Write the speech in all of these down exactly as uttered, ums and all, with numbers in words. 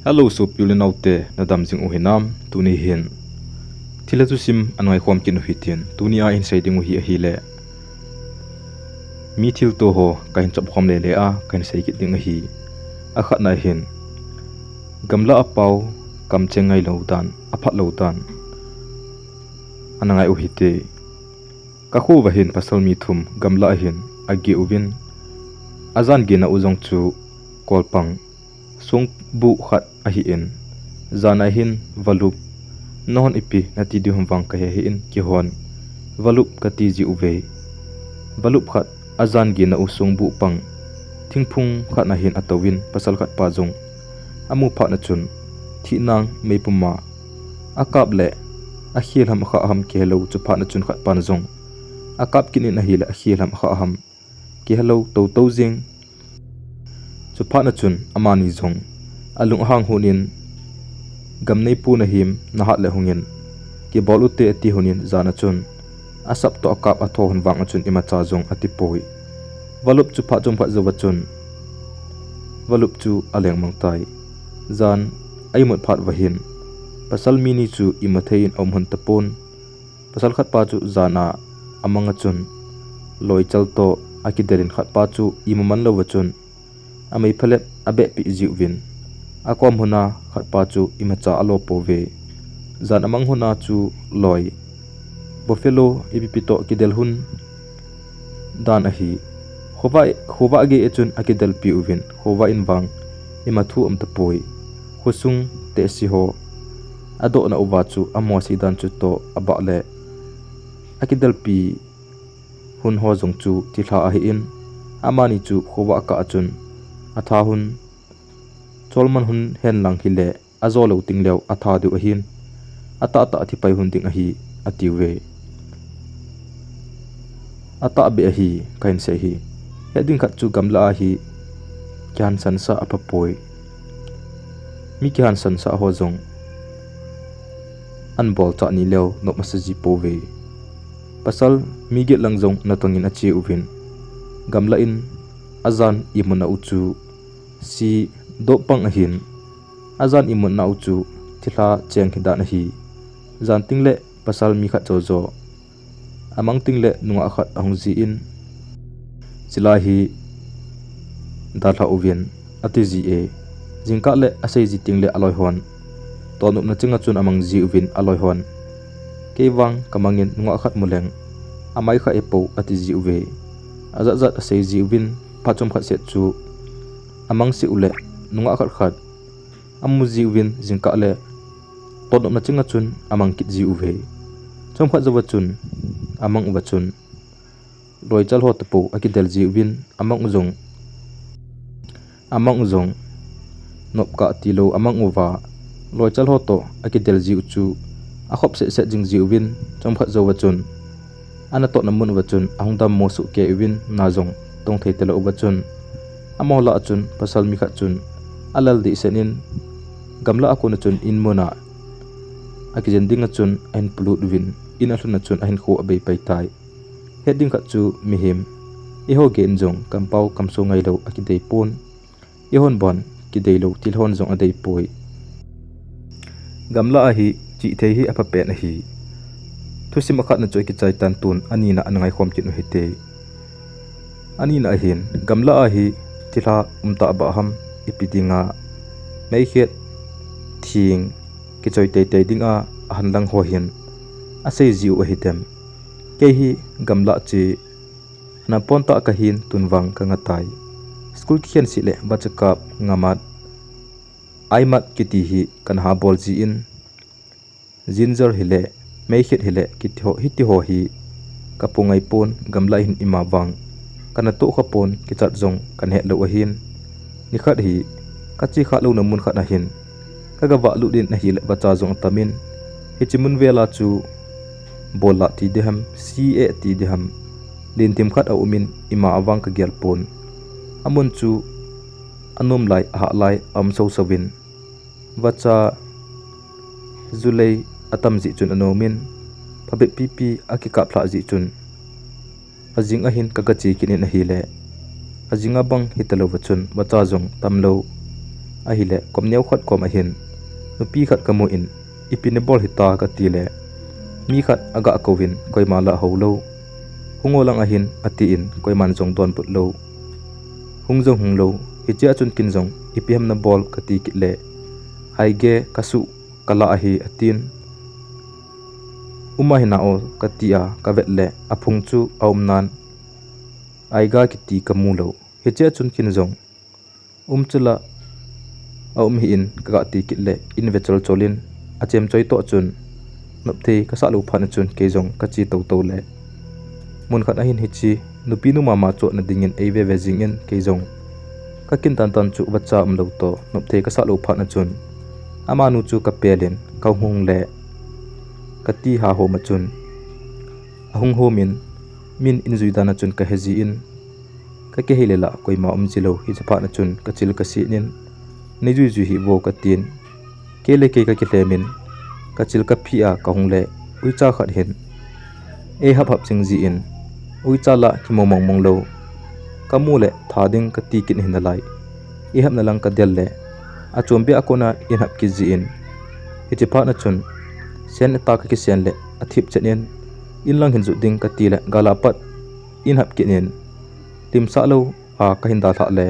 Hello sopi u le naote, nadam jing u hinam? Tuni hin thilha thusim ana ngaikhom kit u hitin, tuni a hin sei ding u hi ahile, mi thilto ho kahin chop khom lele a kahin sei kit ding ahi. Akhatna hin, gamla a pau kamcheng ngailou dan, aphatlou dan ana ngai u hite. Kakho uva hin pasal mi thum gamla a hin ageh uvin, ajan gehna u jong chu kolpang songbuh khat ahin, jan a hin, valup, nahon ipi nati ding ham vang kahe hih in, keihon valup kati jiuve. Valup khat, ajan gehna u songbuh pang thingphung khat na hin atouvin, pasal khat pa jong amu phatna chun, thihnang meipum a akap le, akhel ham akhah ham kihelou, chuphatna chun khat pan jong akap kit in ahile, akhel ham akhah ham kihelou toutou jeng. Chuphatna chun amani jong alung ahang hon in, gam neipu nahim, nahat le hungin, kibol ute ati hon in, jan a chun asap toh akap atho hon vang a chun imacha jong atipoi. Valup chu phat chomkhat jouva chun valup chu alengmang tai. Jan a imut phat uva hin, pasal mi ni chu imu thei in aum hon tapon. Pasal khat pa chu jan a amang a chun, loichal toh akidel in, khat pa chu imu man louva chun amei phalep abehpeh jiuvin, akom hon a khat pa chu imacha alo pouve. Jan amang hon a chu loi, buffalo ipi ipi toh kidel hon dan ahi. Khovah, khovah gei a chun akidelpi uvin, khovah in vang ima thu aum tapoi. Khosung tehse ho adohna uva chu amosi dan chu toh abah le, akidelpi hon ho jong chu thilha ahin, amani chu khovah kah a chun atha hon, cholman hon hen lang hile, ajo lou teng leu atha diu ahin, atahtah thipai hon ding ahi, atiuve. Atahbeh ahi, kahin sei hi. Het ding khat chu gamla a hi kihansan sah aphapoi. Mi kihansan sah ho jong ana bolchah ni leu nop asa ji pouve. Pasal mi get lang jong natong in ache uvin, gamla in ajan imutna u chu si doh pang ahin, ajan imutna u chu thilha cheng hidan ahi. Jan teng le pasal mi khat jojo, amang teng le nungah khat ahung jin, chulai hi dalha uvin, ati jie. Jingkah le asei ji teng le aloi hon totnopna chenga chun amang jiuvin, aloi hon, kei vang kamang in nungah khat mu leng amai kha epou, ati jiuve. Ajat jat asei jiuvin, phat chomkhat seh chu amang seh u le nungah khat khat amu jiuvin, jingkah le totnopna chenga chun amang kit jiuve. Chomkhat jouva chun amang uva chun loichal ho tapou akidel jiuvin, amang u jong, amang u jong nopkah tilou amang uva, loichal ho toh akidel jiu chu akhop sehseh jing jiuvin, chomkhat jouva chun anatotna mun uva chun ahung dammo soh kei uvin, na jong tong thei talou uva chun, amaho lah a chun pasal mi khat chun alal dehset in, gamla a kon a chun in mun a akijen ding a chun ahin polut uvin, in alhun a chun ahinkho abei pai tai. Het ding khat chu mihem, eiho gei in jong kampao kamso ngailou akidei pon. Eihon bon kideilou thil hon jong adeipoi. Gamla a hi chihthei hi aphapen ahi. Thusim akhatna chu akichai tan, tun anina ana ngaikhom kit u hite. Anina ahin, gamla a hi thilha umtah bah ham, ipi dinga meikhet thing kichoi teitei dinga ahanlang ho hin asei jiu ahi dem. Kei hi gamla che ana pon tah kahin, tun vang kanga tai. School kikhen seh le vacha kap, ngamat, aimat kiti hi kana ha bol jin, ginger hile, meikhet hile, kiti ho, hiti ho hi kapu ngai pon, gamla hin ima vang kana toh kha pon, kichat jong kana het lou ahin. Nikhat hi kache kha louna mun khat ahin, kagavah lut in ahile vacha jong atamin, hiche mun vel a chu bol lah ti diham, si e ti diham, lenthim khat aumin, ima avang kagel pon. Amun chu anom lai, ahah lai aum soso vin, vacha julei atam jeh chun anomin, phabep pipi akikap lhah jeh chun, ajing ahin kagache kit in ahile, ajing abang hitalouva chun vacha jong tamlou, Ahile kom neo khat kom ahin nupi khat kamu in, ipi nabol hita kati le, mi khat aga kouvin koima la hou lou. Hung o lang ahin atin koiman jong donbut lou. Hung jong hung lou, hichea chun kin jong ipi ham nabol kati kit le, haige kasuh kala ahi atin. Um ahi na o katia kavet le aphung chu aum nan, aiga kiti kamu lou. Hichea chun kin jong um chu la aum hi in kaga ti kit le in ve chol chol in achemchoi toh chun nopthei kasah lou phat na chun kei jong kache tou tou le. Mun khat ahin hiche nupi nu mama chu nading in eive ve jing in kei jong kakin tan tan chu vacha um lou toh nopthei kasah lou phat na chun amanu chu kapel in kahung le kati ha hom a chun ahung hom in min in jui dan a chun kahe ji in kakihei le la koima um ji lou hiche phat na chun kachil kasen in nei jui jui hih vo katin kei le kei kakilhem in kachil kaphi a kahung le uicha khat hin eihap hap jing ji in uicha la kimu mong mong lou kamu le tha ding kati kit hi nalai eihap na lang kadel le achombe a kona in hap kit ji in hiche phat na chun sen ata kakisen le athip chet in in lang hin jut ding kati le gala pat in hap kit in limsah lou a kahin dalhah le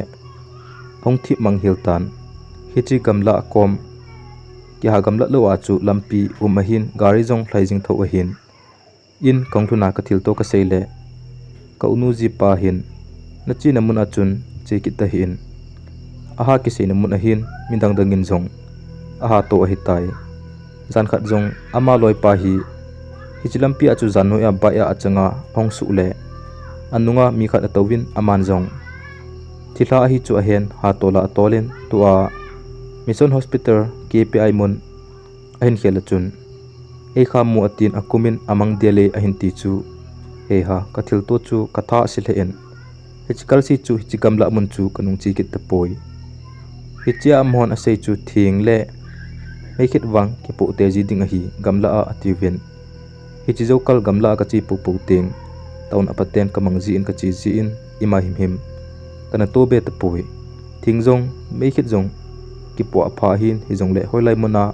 ahung thip mang hel tan. Hiche gamla a kom kiha gamlat lou a chu lampi um ahin gari jong lhai jing tho ahin in kahung lhun a kathilto kasei le ka unu jipa hin nachena mun a chun che kit tahih in aha kiseina mun ahin midang dang in jong aha to ahitai. Jan khat jong ama loipa hi hiche lampi a chu jan noi a bike a achanga ahung suh le anunga mi khat atouvin aman jong thilha ahi chu ahen ha tol a atol in tua Mission Hospital K P I mun ahin khel a chun eikhamu atin akumin amang dele ahin ti chu heiha kathilto chu katha ase lheh in hiche kalse chu hiche gamla mun chu kanung che kit tapoi. Hichea amahon asei chu theng le meikhet vang kipoh te ji ding ahi gamla a atiuvin. Hiche joukal gamla a kache popo teng town a paten kamang ji in kache ji in ima himhim kana tobe tapoi. Theng jong meikhet jong kipoh apha ahin hijongle hoilai mun a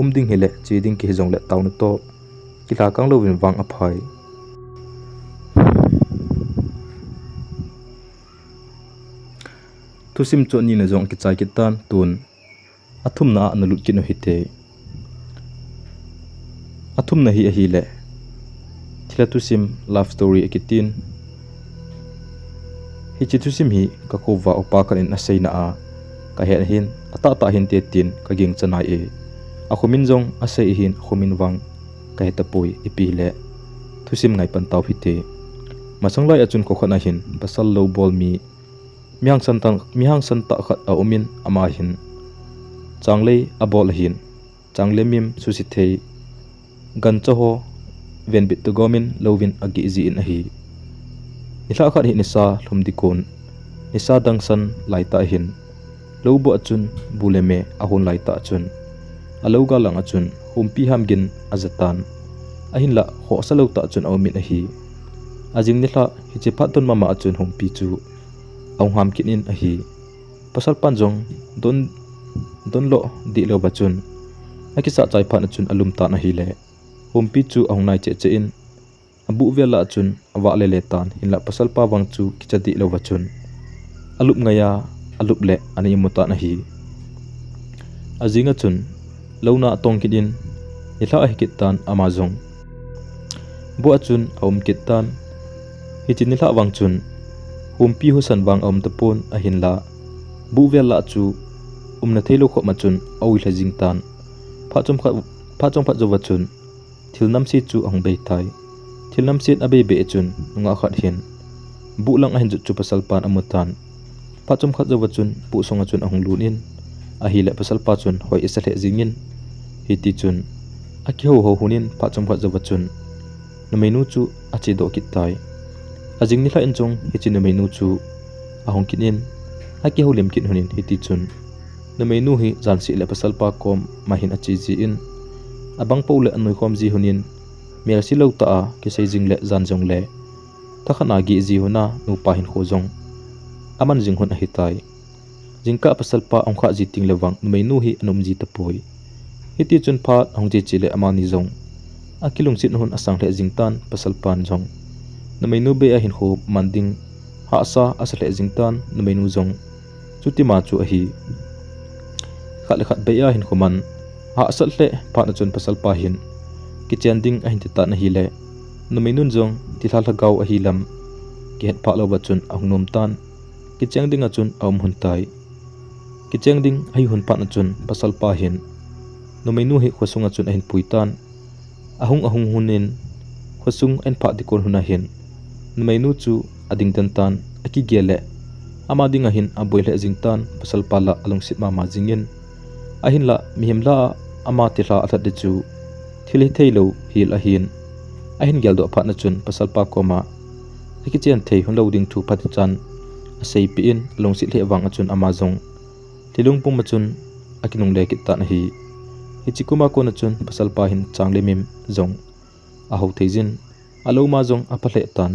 um ding hile che ding kihi jongle town a toh kilha kang louvin vang aphai. Thusim chu anina jong akichai kit tan tun athumna a nalut kit u hite. Athumna hi ahile thilha thusim love story akitin. Hiche thusim hi kakho uva upa khat in aseina a kahet ahin atahtah hinte tin kaging chanai e. Akhomin jong asei ahin akhomin vang kahe tapoi ipi hile thusim ngai pan tau hite. Masang lai a chun kho khat ahin pasal lou bol mi mihangsan tah khat aumin ama hin changlei abol ahin changlei mim suse thei gancha ho venbit toh gomin louvin ageh ji in ahi. Nilhah khat hi nisa lhum ding kon nisa dangsan laitah ahin lou buh a chun bu le me ahon laitah chun alou gal lang a chun humpi ham gin ajatan ahinlah khohsa lou tah chun aumin ahi. Ajing nilhah hiche phat don mama a chun humpi chu ahung ham kit in ahi. Pasal pan jong don, donlo dih louva chun akisah chai phat a chun alum tan ahile humpi chu ahung nai cheh cheh in abuh vel lah a chun avah lele tan hinlah pasal pa vang chu kicha dih louva chun alup ngaiya alup le ana imu tan ahi. Ajing a chun louna atong kit in nilhah ahi kit tan ama jong buh a chun aum kit tan. Hiche nilhah vang chun humpi husan vang aum tapon ahinla buh vel lah chu umna theilou khop ma chun aui lha jing tan. Phat chomkhat, phat chomkhat jouva chun thil namse chu ahung bei tai. Thil namse in abei bei a chun nungah khat hin buh lang ahin jot chu pasal pan amu tan. Phat chomkhat jouva chun buh sunga chun ahung lut in ahile pasal pa chun hoi asa lheh jing in hiti chun akihou hou hun in phat chomkhat jouva chun numeinu chu achedoh kit tai. Ajing nilhah in jong hiche numeinu chu ahung kit in akihoulim kit hun in hiti chun numeinu hi janseh le pasal pa koma hin ache ji in abang pou le anoikhom ji hun in melse lou tah a kisei jing le jan jong le thakhat a geh ji hun a nupa hinkho jong aman jing hun ahitai. Jingkah pasalpa ahung khah ji teng le vang numeinu hi ana um ji tapoi. Hiti chun phat ahung che che le amani jong akilungset hun asang lheh jing tan, pasalpan jong numeinu bei a hinkho man ding hahsa asa lheh jing tan, numeinu jong chutima chu ahi. Khat le khat bei a hinkho man hahsat lheh phat a chun pasalpa hin kichen ding ahin ti tan ahile, numeinun jong thilha lhagao ahi lam kihet phah louva chun ahung nom tan, kicheng dinga chun aum hun tai. Kicheng ding ahi hun phat a chun pasalpa hin numeinu hi khosunga chun ahin pui tan. Ahung ahung hun in khosung ahin phah ding kon hun ahin numeinu chu ading den tan, akigel le ama dinga hin aboi lheh jing tan, pasalpa la alungset mama jingin. Ahinla mihem lah a ama thilha alhat ding chu thil hithei lou hel ahin. Ahin geldoh phat a chun pasalpa koma akichen thei hun lou ding thu phatechan aseipeh in, alungset lheh vang a chun ama jong thilung pum a chun akinungle kit tan ahi. Hiche kum a kon a chun pasalpa hin chang le mim jong ahou thei jin, alou ma jong apha lheh tan.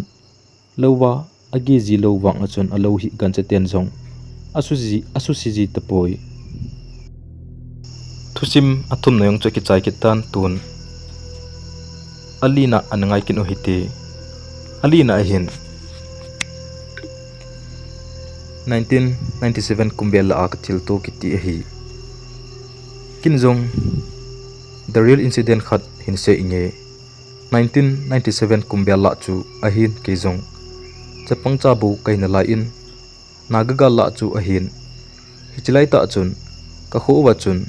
Lou va agi ji lou vang a chun alou hi gancha ten jong asusi, asusi ji tapoi. Thusim athumna jong chu akichai kit tan, tun alina ana ngai kit u hite. Alina ahin nineteen ninety-seven kum vel lah a kathilto kiti ahi. Ken jong the real incident khat hin sei inge. Nineteen ninety-seven kum vel lah chu ahin, kei jong chapang chabou kahina lai in, Naga gal lah chu ahin. Hiche laitah chun kakho uva chun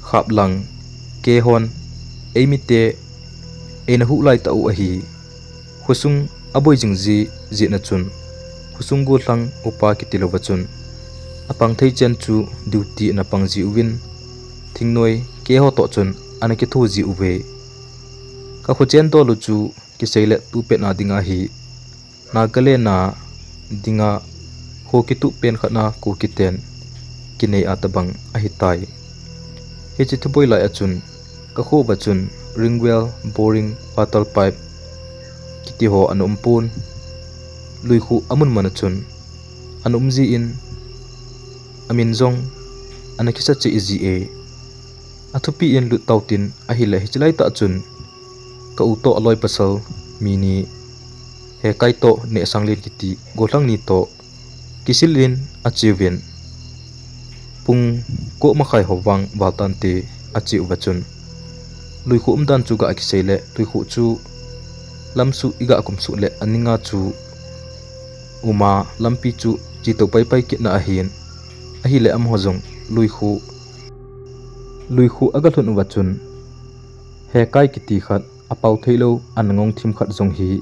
Khaplang, Kehon, eimite eina huh laitah u ahi. Khosung aboi jing ji jeh a chun khosung gollhang upa kiti louva chun apang thei chen chu duty ana pang ji uvin, thingnoi keiho toh chun ana kitho ji uve. Kakho chen dol u chu kisei le tupet na dinga hi Nagaland a dinga kho kitup pen khat a Kuki ten kinei a tabang ahitai. Hiche thuboi lai a chun kakho uva chun ring well, boring, water pipe kiti ho ana um pon. Luikhuh amun man a chun ana um ji in, amin jong ana kisa cheh ji e. Athupi in lut tau tin ahile, hiche laitah chun ka u toh aloi pasal mi ni, Hekai toh Nehsanglen kiti gollhang ni toh kisil in ache uvin, pung ko makhai ho vang val tante ache uva chun Luikhuh umdan chu ga kisei le, Luikhuh chu lamsuh iga kumsuh le aninga chu uma lampi chu chetou paipai kitna ahin. Ahile amaho jong Luikhuh, Luikhuh aga lhun uva chun Hekai kiti khat apao theilou ana ngong thim khat jong hi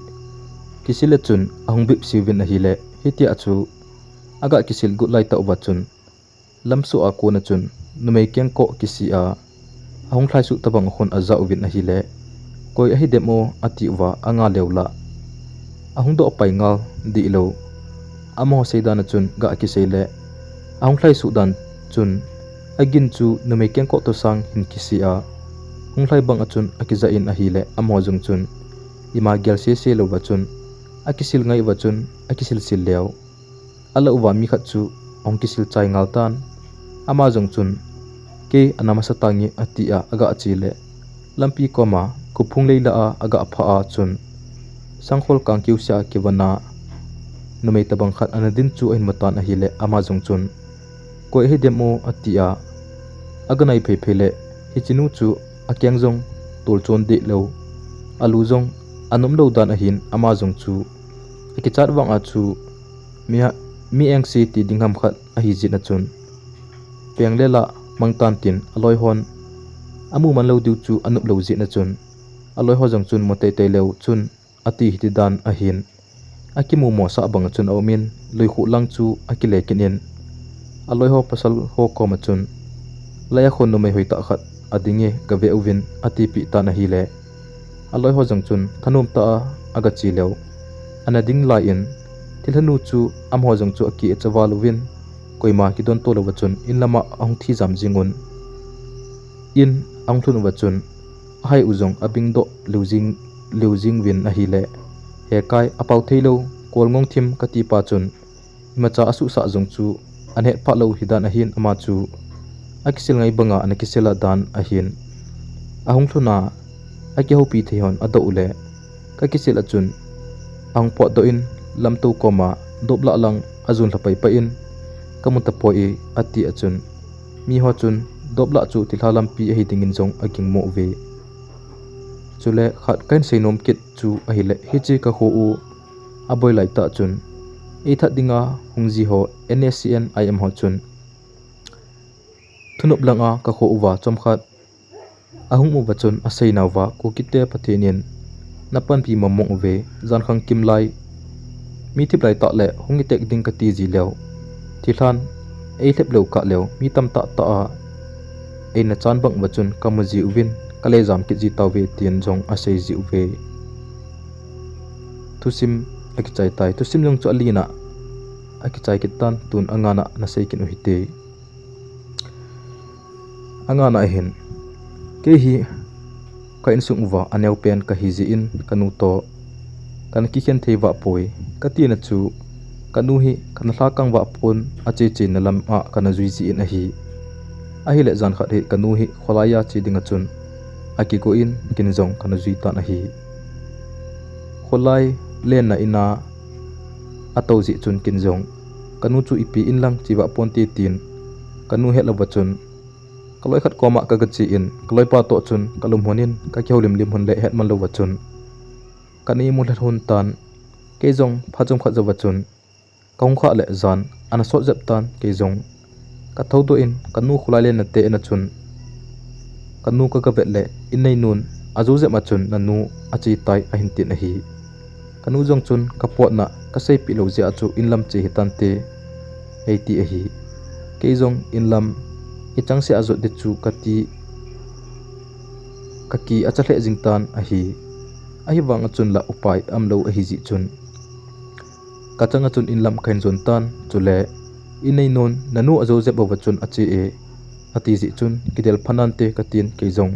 kisil a chun ahung bipsi uvin ahile, hitia chu aga kisil got laitah uva chun lamsuh a kon a chun numei kengkoh kisi a ahung lhaisuh tabang a khun aja uvin ahile, koi ahidem o ati uva anga leu lah. Ahung doh pai ngal dihlou. Amaho seidan a chun ga kisei le, ahung lhaisuh dan chun agin chu numei kengkoh toh sang hin kisi a, hung lhai bang a chun akija in ahile, amaho jong chun ima gel sese louva chun akisil ngai uva chun akisil sil leu. Alah uva mi khat chu ahung kisil chai ngal tan. Ama jong chun, kei ana masa tange ati a aga che le, lampi koma khophung lei lah a aga phah a chun sangkhol kangkeu sia kivon a numei tabang khat ana din chu ahin mu tan ahile, ama jong chun, koi ahidem o ati a aga nai phei phei le, hiche nu chu akeng jong tolchon dehlou, alu jong anom lou dan ahin, ama jong chu akichat vang a chu mi, mi engse ti ding ham khat ahi jeh a chun peng le lah mang tan tin aloi hon amu man lou diu chu anop lou jeh a chun aloi ho jong chun mu teitei leu chun ati hiti dan ahin. Akimu mosah bang a chun aum in, Luikhuh lang chu akile kit in, aloi ho pasal ho koma chun, lai a khon numei hoitah khat ading e, gave uvin atipeh tan ahile, aloi ho jong chun thanom tah a aga che leu. Ana ding lai in, thilhanu chu amaho jong chu aki achaval uvin, koima kidon to louva chun in lama ahung thi jam jing un. In ahung lhun uva chun, ahai u jong abingdoh leu jing, leu jing uvin ahile, Hekai, apao theilou kol ngong thim kati pa chun imacha asuhsah jong chu ana het phah lou hidan ahin, ama chu akisil ngai banga ana kisel a dan ahin. Ahung lhun a, akihoupi thei hon adoh u le, kakisil a chun ahung potdoh in, lamto koma doplah lang ajun lha pai pai in, kamu tapoi e, ati a chun, miho chun doplah chu thilha lampi ahi dingin jong agingmo uve. Chule khat kahin seinom kit chu ahile, hiche kakho u aboi laitah chun, eithat dinga hung ji ho N S C N I M ho chun, thunop langa kakho uva chomkhat ahung uva chun aseinauva, Kukite Pathen in napanpi mong mong uve, jankhang kimlai, mi thip laitah le hung itek ding kati ji leu, thilhan eilhep leu kah leu, mi tamtah tah a eina chan bang uva chun kamu ji uvin, kale jam kit ji tauve, tin jong asei ji uve. Thusim akichai tai. Thusim jong chu alina akichai kit tan, tun angana nasei kit u hite. Angana ahin, kei hi ka insung uva aneopen kahi jeh in kanu toh kana kikhen thei vah poi, katina chu kanu hi kana lhakang vah pon, ache chena lam a kana jui jeh in ahi. Ahile jankhat hi kanu hi kholai a che dinga chun akigo in, ken jong kana jui tan ahi. Kholai lenna ina atou jeh chun ken jong kanu chu ipi inlang che vah ponte tin, kanu het louva chun kaloi khat koma kaga che in, kaloipa toh chun kalum lhon in, kakihoulim lim lhon le het man louva chun kana imu lha lhon tan. Kei jong phat chomkhat jouva chun kahung khah le jan ana sot jep tan, kei jong kathoudoh in kanu kholai lenna te ina chun kanu kaga vet le, inneinun ajou jep a chun, nanu ache tai, ahin tin ahi. Kanu jong chun kapotna kaseipeh lou jeh a chu inlam che hitante eiti ahi. Kei jong inlam ichangseh a jot ding chu kati, kaki acha lheh jing tan ahi. Ahivanga chun la upai umlou ahi jeh chun, kachanga chun inlam kahin jon tan, chule, inneinun nanu ajou jep uva chun ache e, ati jeh chun kidel phanante katin, kei jong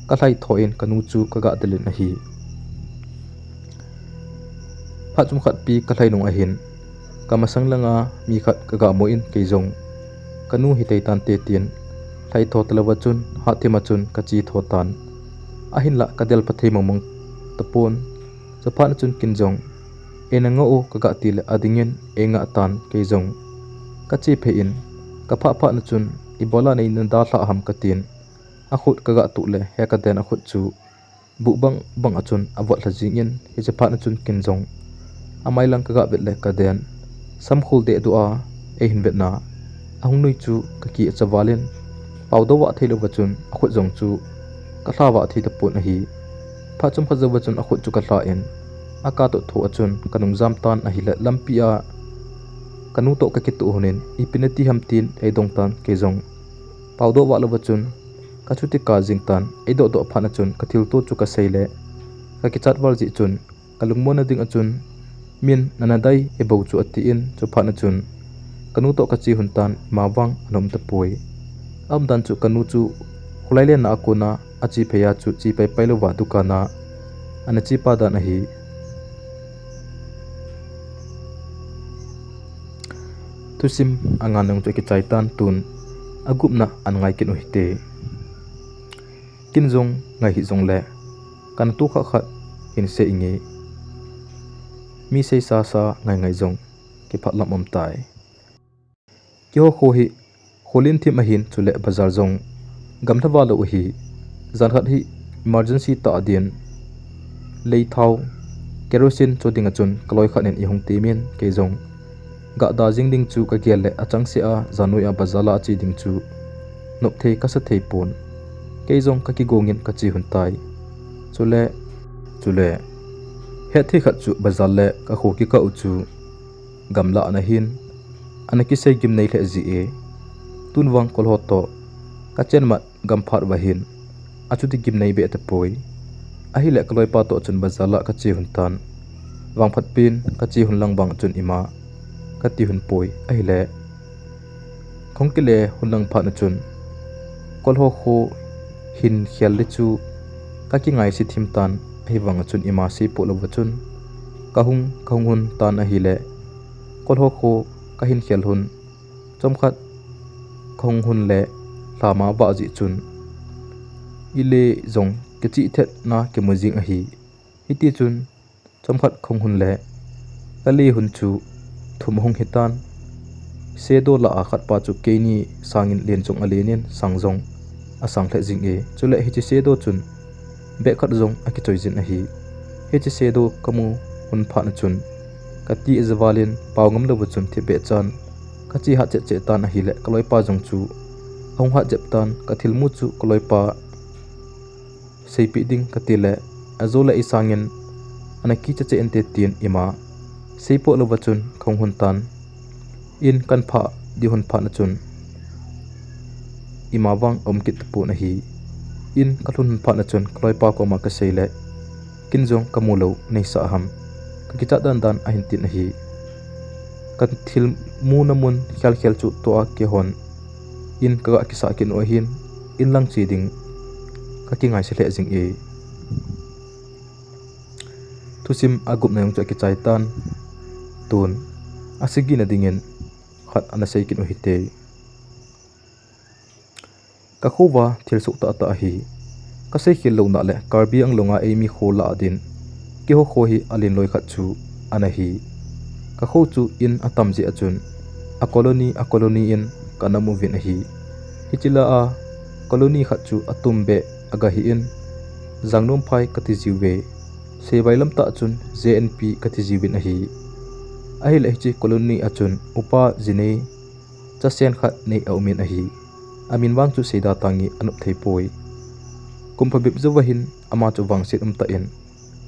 kalhai tho in kanu chu kaga del in ahi. Phat chomkhat pi kalhai nung ahin, kamasang langa mi khat kaga mu in, kei jong kanu hitei tante tin, lhai tho talouva chun, hatthema chun kache tho tan. Ahinla kadel pha thei mong mong tapon. Chuphat na chun ken jong, eina ngah o kaga tile adingin eingah tan, kei jong kache phei in, kaphah phat na chun, ibola neina dalhah ham katin, akhut kaga tuh le, he kaden akhut chu buh bang bang a chun avot lha jingin, hiche phat na chun ken jong amai lang kaga vet le kaden, samkhol dehduh a eihin vetna, ahung nui chu kaki acha val in, paodoh vah thei louva chun akhut jong chu kalha vah thei tapon ahi. Phat chomkhat jouva chun akhut chu kalha in, aka toh tho a chun kanung jam tan ahile, lampi a kanu toh kakitoh lhon in, ipi nati ham tin eidong tan, kei jong paodoh vah louva chun kachuti kal jing tan. Eidoh doh phat na chun kathilto chu kasei le, kakichat val jeh chun, kalungmonna ding a chun, min ana dai e bou chu atin, chuphat na chun kanu toh kache lhon tan, ima vang ana um tapoi. Aumdan chu kanu chu kholai lenna a kona ache phei a chu che pai pai louva dukan a ana chepa dan ahi. Thusim anga nung chu akichai tan, tun agupna ana ngai kit u hite. Ken jong ngai hih jongle kana toh khat khat hin sei inge. Mi seisa sa ngai ngai jong kipah lam um tai. Keiho kho hi kholin thim ahin, chule bazar jong gamla val lou ahi. Jan khat hi emergency tah a din lei, thao, kerosene cho dinga chun kaloi khat in eihung temin, kei jong gah da jing ding chu kagel le, achangseh a jan noi a bazar la che ding chu nop thei kasa thei pon. Kei jong kakigong in kache lhon tai. Chule, chule, hetthei khat chu bazar le kakho kikah u chu gamla ana hin, ana kisei gimnei lheh jeh e. Tun vang kol ho toh kachen mat gam phat uva hin, achuti gimnei beh tapoi. Ahile kaloipa toh chun bazar la kache lhon tan. Vangphat pen kache lhon lang vang chun ima kati lhon poi. Ahile kahung kile lhon lang phat na chun, kol ho kho hin khel le chu kakingaise thim tan, ahivang chun ima seipoh louva chun kahung, kahung lhon tan ahile, kol ho kho kahin khel lhon Chomkhat kahung hun le lhama vah jeh chun, ile jong kichih thetna kimu jing ahi. Hiti chun chomkhat kahung hun le kale hun chu thum ahung hitan. Shadow lah a khat pa chu keini sangin len jong alen in sang jong asang lheh jing e. Chule hiche shadow chun beh khat jong akichoi jin ahi. Hiche shadow kamu hun phat na chun kati ajaval in pao ngam louva chun thipbeh chan kache hat cheh cheh tan ahile kaloipa jong chu ahung hat jep tan. Kathilmu chu kaloipa seipeh ding kati le, ajou le eisangin ana kicha cheh inte tin ima seipeh louva chun kahung hun tan. In kahin phah ding hun phat na chun ima vang aum kit tapon ahi. In kalhun hun phat na chun kaloipa koma kasei le, ken jong kamu lou neisah ham, kakichat dan dan ahin tin ahi. Kathilmu na mun khel khel chu tua keihon in kaga kisah kit u ahin, in lang che ding kakingaisah lheh jing e. Thusim agupna jong chu akichai tan. Tun asagina dingin khat ana sei kit u hite. Kakhouva thilsoh tahtah ahi. Kaseikhel louna le Karbi Anglong a eimi kho lah a din keiho kho hi alen loi khat chu ana hi. Kakhou chu in atam jeh a chun a colony a colony in kana um uvin ahi. Hiche lah a colony khat chu atumbeh a gahi in Jangnomphai kati jiuve. Seivai lamtah chun J N P kati jiuvin ahi. Ahile hiche colony a chun upa jinei chasen khat nei aumin ahi. Amin vang chu seida tange anop thei poi. Kum phabep jouva hin ama chu vangset umtah in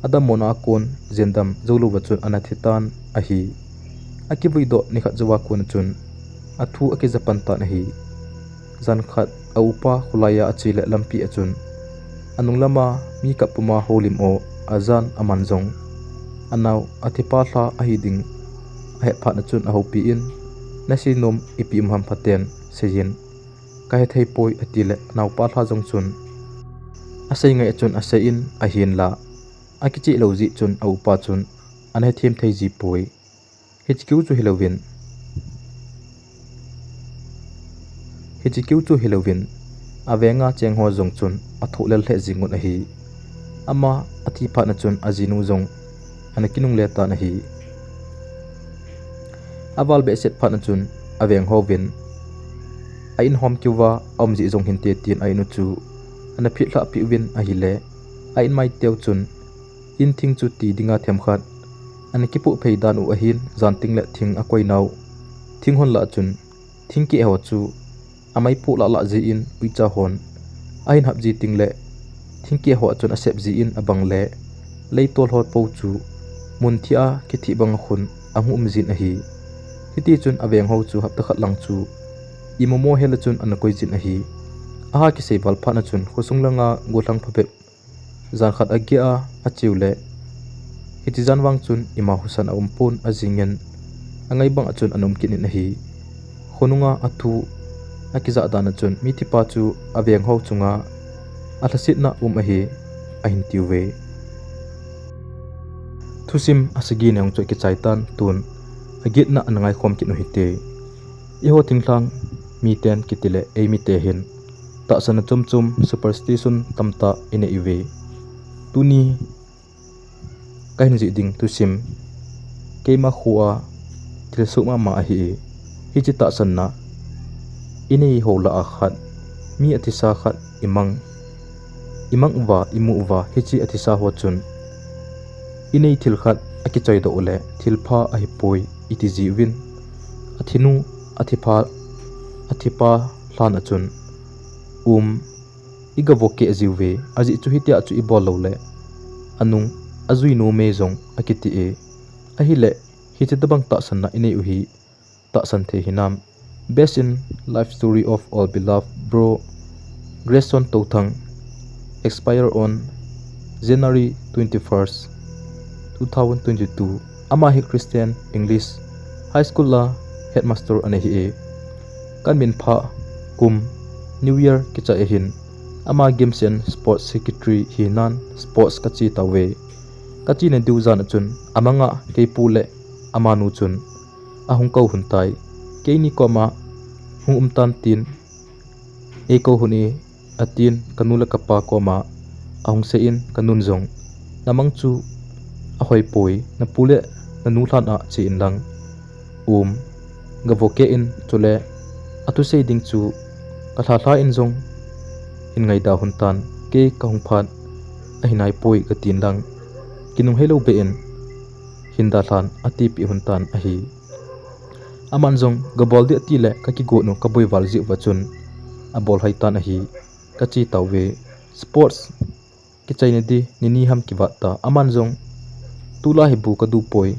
adammona a kon jendam joulouva chun ana thitan ahi. Akivuidoh nikhat jouva kon a chun athu akijapan tan ahi. Jan khat a upa kholai a ache le lampi a chun anung lama mi kap puma houlim o ajan aman jong anao athipa lha ahi ding ahet phat na chun ahoupi in, nasei nom ipi um ham phaten seijin, kahethei poi ati le anaopa lha jong chun asei ngai a chun asei in ahinla akicheh lou jeh chun a upa chun ana hethem thei ji poi. Hiche keu chu hilouvin, hiche keu chu hilouvin, avenga chengho jong chun athohlel lheh jing un ahi. Ama athi phat na chun ajinu jong ana kinungle tan ahi. Aval behseh phat na chun aveng hovin, a in hom keuva aum jeh jong hinte tin a in u chu ana phetlhah peh uvin ahile, a in mai teu chun in thing chu ti dinga themkhat ana kipoh phei dan u ahin, jan ting le thing akoinau thing hon lah chun thingkeh ho chu amai poh lah lah jeh in uicha hon ahin hap ji ting le thingkeh ho a chun asep jeh in abang le leitol ho pou chu munthi a kithih banga khun ahung um jin ahi. Hiti chun aveng ho chu hapta khat lang chu imomo hel a chun ana koi jin ahi. Aha kisei val phat na chun khosung langa gollhang phabep jan khat ageh a acheu le, hiche jan vang chun ima husan aum pon ajingin angai bang a chun ana um kit in ahi. Khonunga athu akijah dan a chun mithipa chu aveng ho chunga alhasetna um ahi ahin tiuve. Thusim asagina jong chu akichai tan, tun agetna ana ngaikhom kit u hite. Eiho thinglhang miten kiti le eimite hin tahsanna chom chom, superstition tamtah inei uve. Tuni kahin jih ding thusim keima khoa thilsoh mama ahi. Hiche tahsanna inei ho lah a khat, mi athisa khat imang, imang uva, imu uva, hiche athisa ho chun inei thil khat akichoidoh ule thilpha ahipoi iti jiuvin, athinu, athipha, athipa lhan a chun um igavo keh jiuve. Ajeh chu hitia chu ibol loule anung ajui nome jong akiti e. Ahile hiche tobang tahsanna inei u hi tahsan thei hinam? Best in life story of all beloved bro Grayson Touthang, expire on January twenty-first, two thousand twenty-two. Ama hi Christian English High School a headmaster ana hi e. Kamin pha kum New Year kichai ahin, ama Games and Sports Secretary hinan sports kache tauve. Kachena diu jan a chun amanga keipu le amanu chun ahung kou hun tai. Keini koma hung um tan tin, ei kou hon e, atin kanu le kapa koma ahung seiyin, kanun jong, namang chu ahoipoi, napu le nanu lhan a che in lang, um, gavo kei in, chule athusei ding chu kalha lha in jong hin ngaida hon tan, kei kahung phat ahi naipoi, katin lang, kinung heilou beh in hin dalhan, atipeh hon tan ahi. Aman jong gabol ding atile kakigon u kaboi val jeh uva chun abol hai tan ahi, kache tauve. Sports kichaina di nini ham kivat ta, aman jong tulai hi bu kadu poi,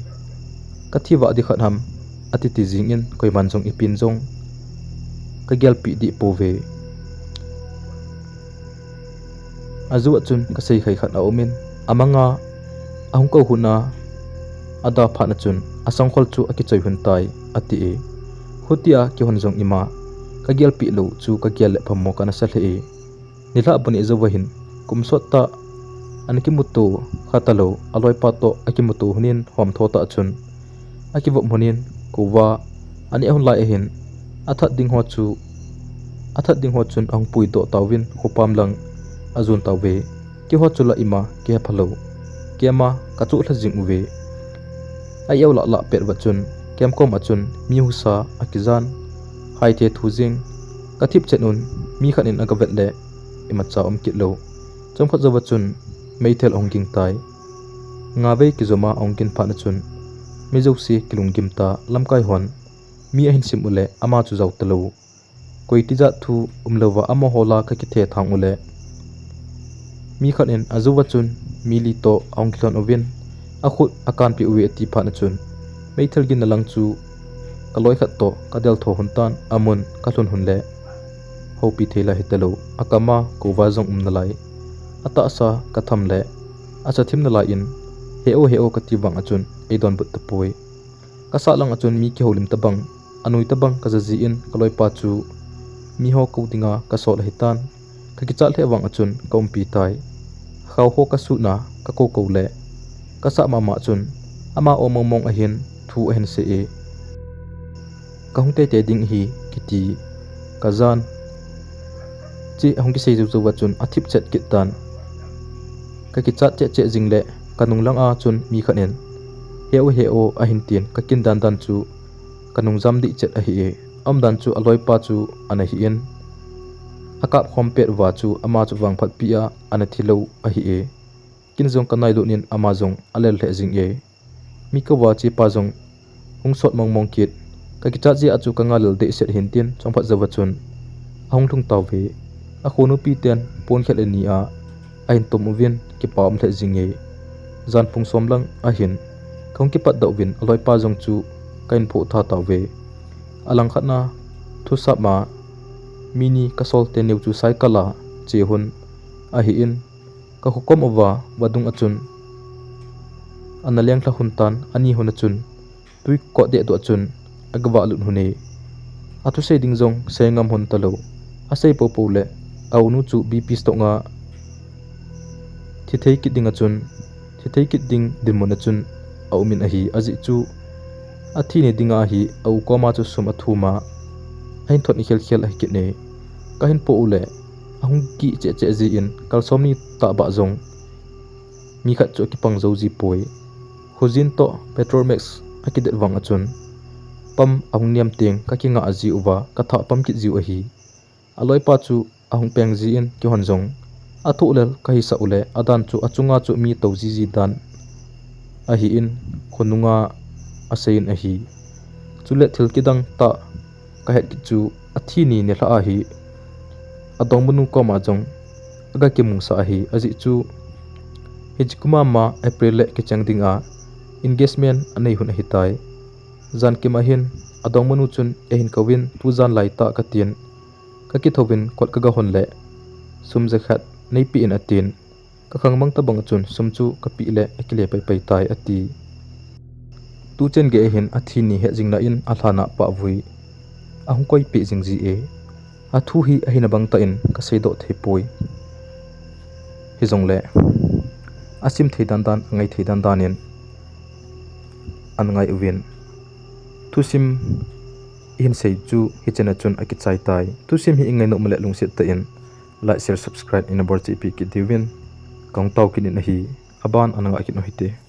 kathi vah di khat ham, ati ti jingin, koiman jong ipin jong kagelpeh deh pouve. Ajou a chun kasei khai khat aumin, amanga ahung kou hon a, ada phat a chun asangkhol chu akichoi hon tai, ati e. Hutia kihon jong ima kagelpeh lou chu kagel le phamo kana sa lheh e. Nilhah bu neh jouva hin kum sot tah ana kimuto kha talou, aloipa toh akimuto honin homtho tah chun akivop honin, kouva aneh hon lai ahin, athat ding ho chu, athat ding ho chun ahung puidoh tauvin, khopam lang ajon tauve. Keiho chu la ima kihepha lou, keima kachoh lha jing uve. A-eu lah lah pet uva chun, kem kom a chun mi husa akijan, haithe thu jing, kathip chet un, mi khat in agavet le imacha um kit lou. Chomkhat jouva chun meithal ahung ging tai. Ngavei kijoma ahung gin phat a chun mi jouse kilunggim ta, lamkai hon mi ahin sim ule ama chu jao talou. Koi tijat thu umlouva amaho la kakithe thang ule, mi khat in ajouva chun mi li toh ahung kilhon uvin, akhut akanpeh uve, ati phat a chun meithal ginna lang chu kaloi khat toh kadeltho hon tan, amun kalhun hon le houpi thei lai hitalou, akama kouva jong um nalai, atahsa katham le acha thim nalai in, he o he o kati vang a chun eidonbut tapoi. Kasah lang a chun mi kihoulim tobang, anoi tobang kaja jin, kaloipa chu miho kou dinga kasol ahitan, kakichat lheh vang a chun kaumpi tai. Khao ho kasutna kakou kou le kasah mama chun ama o mongmong ahin thu ahin sei e. Kahung teitei ding ahi, kiti. Kajan. Che ahung kisei jou jouva chun athip chet kit tan. Kakichat cheh cheh jing le kanung langa chun mi khat in, he o he o, ahin tin, kakin dandan chu kanung jam dih chet ahi e. Aumdan chu aloipa chu ana hi in, akap khom pet uva chu ama chu vangphat pi a ana thilou ahi e. Kin jong kanailut in ama jong alel lheh jing e. Mi kouva chepa jong hung sot mongmong kit. Kakichat jeh a chu kangalel dehset hintin, chomkhat jouva chun ahung lhung tauve. Akhonupi ten pon khel ani a ahin tum uvin, kipa um lheh jing e. Jan pung som lang ahin kahung kipatdoh uvin, aloipa jong chu kahin phoh tha tauve. Alangkhat na thusap ma mi ni kasol teneu chu cycle a che hon ahin, kakhokom uva vadung a chun ana lenglha hon tan, ani hon a chun twi kot deh toh a chun agavah lut hon e. Athusei ding jong sei ngam hon talou. Asei poupou le aunu chu B P stroke a thithei kit ding a chun, thithei kit ding dinmun a chun aumin ahi, ajeh chu athi ni dinga hi a-u koma chu sum athum a, ahin thot ni khelkhel ahi kit e. Kahin po u le ahung kih cheh cheh jin, kalsom ni tah bah jong mi khat chu akipang jou ji poi. Khojin toh Petromax akidet vang a chun pump ahung niam teng kakingah ji uva, kathah pam kit jiu ahi. Aloipa chu ahung peng jin, keihon jong athoh lel kahisah u le, adan chu achunga chu mi tou jiji dan ahin, khonunga aseiyin ahi. Chule thil kidang tah kahet kit chu, athi ni nilhah ahi, adongmanu koma jong aga kimusah ahi, ajeh chu hiche kum a ma April le kicheng dinga engagement anei hun ahitai. Jankim ahin adongmanu chun eihin kouvin, tujan lai tah katin, kakithouvin kot kaga hon le, sum jakhat neipeh in atin, kakhangmang tobang chun sum chu kapeh le akile paipai tai ati. Tuchen gei ahin athi ni hetjingna in alhan a pahvui ahung koipeh jing ji e. Athu hi ahina bang tah in kaseidoh thei poi. Hijongle asim thei dandan, angai thei dandan in ana ngai uvin. Thusim Ihin sei chu hichena chun akichai tai. Thusim hi ingai nom uleh lungset tah in like, share, subscribe ina bol chehpi kit diuvin kahung tao kit in ahi. Aban ana ngah kit u hite.